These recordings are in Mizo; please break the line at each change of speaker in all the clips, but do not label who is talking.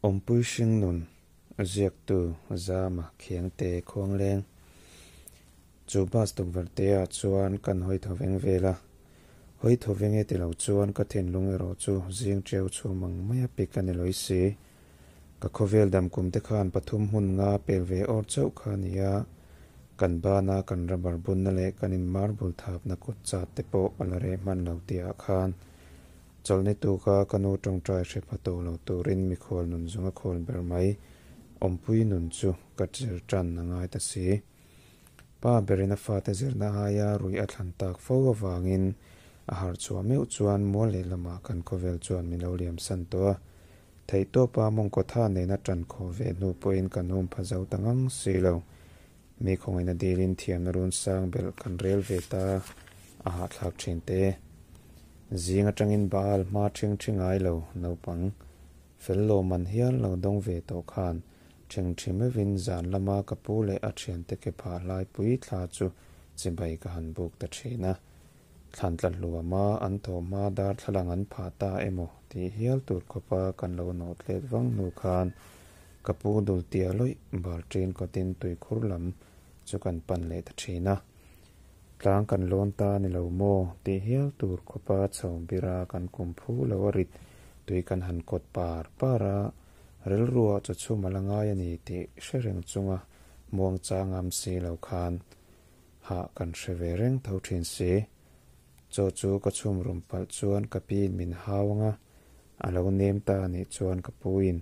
Awmpui hringnun ziaktu Zama Khiangte Khuangleng Chu bus tukverh te ah chuan kan hawi tho veng vel a. Hawi tho veng e ti lo chuan ka thinlung erawh chu zing ṭeu chhum ang mai a pik a ni lawi si. Ka khawvel dam kum te khan pathum hmun nga pel ve awr chauh kha a ni a, kan bana kan rubber bunna leh kan in marble thapna kut chat te pawh a la reh hman lo tih ah khan chawlhni tuka ka nu tawngtai hre pha tawh lo turin mikhual nun zung a khawl ber mai awmpui nun chu ka zir tan a ngai ta si. Pa berin a fate zirna aia ruih a thlan tak fo avangin a harh chhuah meuh chuan mual lehlamah kan khawvel chuan min lo liam san tawh a. Theihtawpa mawngkawtha nena ṭan khawh ve hnu pawhin kan hum pha zo ta ngang si lo. Mi khawngaihna dilin thiamna run sang belh kan rel ve ta a hahthlak ṭhin te. Zing aṭangin Baal hma ṭhing ṭhi ngai lo naupang fel lawmman hial lo dawng ve tawh khan ṭhing ṭhi meuhin zan lama ka pu leh a ṭhiante ke phah hlaipui thla chu chibai ka han buk ta ṭhin a. Thlan tla hluama an thawhhma darthlalang an phah ta emaw tih hial tur khawpa kan lo nawh tlet vang hnu khan ka pu dul tia lawih balṭin kawtin tuikhur lam chu kan pan leh ta ṭhin a. Tlang kan lawn ta ni lo maw tih hial tur khawpa chho bira kan kum phu lo a rit tui kan han kawt par par a, rilruah chaw chhum a la ngai a ni tih hre reng chunga muangchang am si lo khan Hah kan hre ve reng tho thin si. Chaw chu ka chhum rum palh chuan ka piin min hau ang a, a lo nem ta a nih chuan ka puin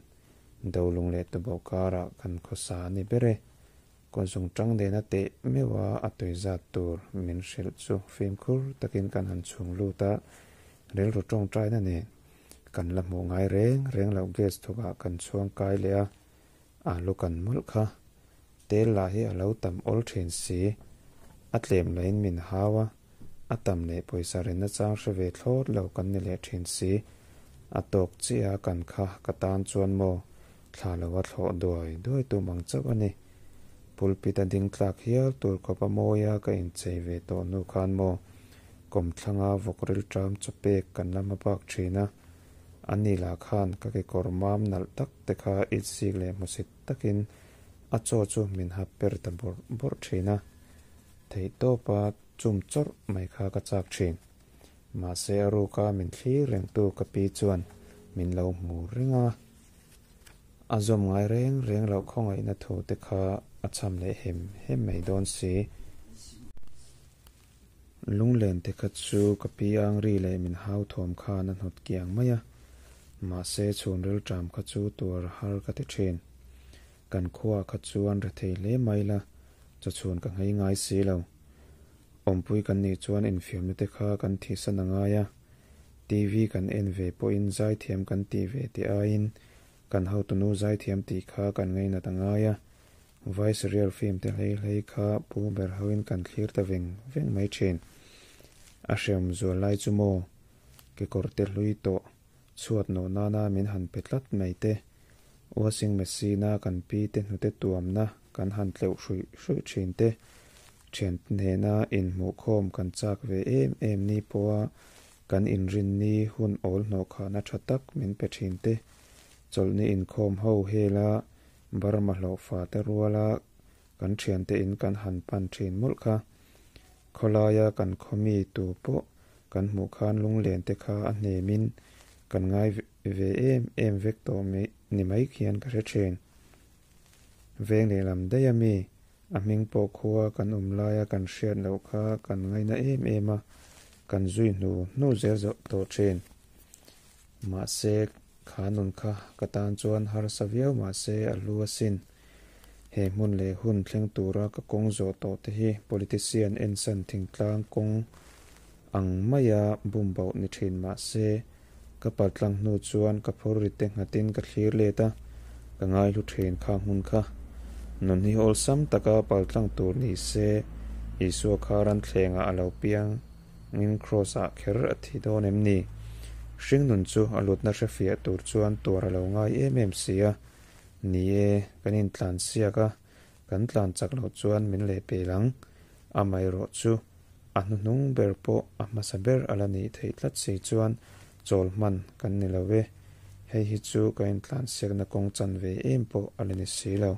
Dolung leh Tuboh karah kan khawsa a ni ber e. Kawzung tang nena teh meuh a a tui zat tur min hrilh chu fimkhur takin kan han chhung lut a, rilru tawngtaina nen kan la hmuh ngai reng reng loh gas thawkah kan chhuang kai leh a, Alu kan mawlh kha. Tel lah hi a lo tam awl thin si. A tlem lahin min hau a, a tam leh pawisa rinna chang hre ve thlawt lo kan ni leh thin si. A tawk chiah a kan kha ka tan chuan maw thla lo a thlawh duai duai tum ang chauh a ni. Pulpit a ding tlak hial tur khawp a mawi a ka inchei ve tawh hnu khan maw kawmthlanga vawk rilṭam chaw pek kan la hma bak thin a. A ni lah khan ka kekawr mam nalh tak te kha itsik leh hmusit takin a chaw chu min hap per ta bawrh bawrh thin a, theihtawpa chum chawrh mai kha ka chak thin. Mahse a ruka min thlir rengtu ka pi chuan min lo hmu reng a, a zawm ngai reng reng loh khawngaihna thu te kha a cham leh hem hem mai dawn si. Lunglen te kha chu ka pi Angri leh min hau thawm khan a hnawt kiang mai a, mahse chhunril ṭam kha chu tuar har ka ti ṭhin. Kan khuaah kha chuan rethei hle mai la, chawchhun ka nghei ngai si lo. Awmpui kan nih chuan infiamna te kha kan thihsan a ngai a, TV kan en ve pawhin zaithiam kan tih ve tih aiin kan hotunu zaithiam tih kha kan ngainat a ngai a, Vai serial film te hlei hlei kha pu ber hoin kan thlir ta veng veng mai thin. A hreawm zual lai chu maw? Kekawr te hlui tawh chhuat nawh nana min han pe tlat mai te, washing machine a kan pi te hnute tuamna kan han tleuh hruih hruih thin te, thian hnena inhmuhkhawm kan chak ve em em ni pawha kan inrinni hun awl hnawhkhahna tha tak min pe thin te, chawlhni inkhawm ho hela Burma hlawhfa te ruala kan thiante in kan han pan thin mawlh kha. Khawlaia kan khaw mi tu pawh kan hmuh khan lunglen te kha a hnemin kan ngai ve em em vek tawh ni mai khian ka hre thin. Veng lehlam daih a mi, a hming pawh khua kan awm laia kan hriat loh kha kan ngaina em em a, kan zui hnu hnu zel zawh tawh thin. Mahse, kha nun kha ka tan chuan harsa viau mahse a hlu asin. He hmun leh hun thleng tura ka kawng zawh tawh te hi politician ensan thingtlang kawng ang maia bum bauh ni thin mahse, ka paltlang hnu chuan ka phur ri te nghatin ka thlir let a, ka ngaihlu thin kha hmun kha. Nun hi awlsam taka paltlang tur ni se, Isua kha ranthlengah a lo piang. Ngin Kross ah kher a thi dawn em ni? Hringnun chu a lutna hre fiah tur chuan tuar a lo ngai em em si a. Ni e, kan intlan siak a, kan tlan chak loh chuan min leh pel ang. Amaherawh chu a hnuhnung ber pawh a hmasa ber a la nih theih tlat si chuan chawl hman kan ni lo e. Hei hi chu ka intlansiakna kawng chanve em pawh a la ni si lo.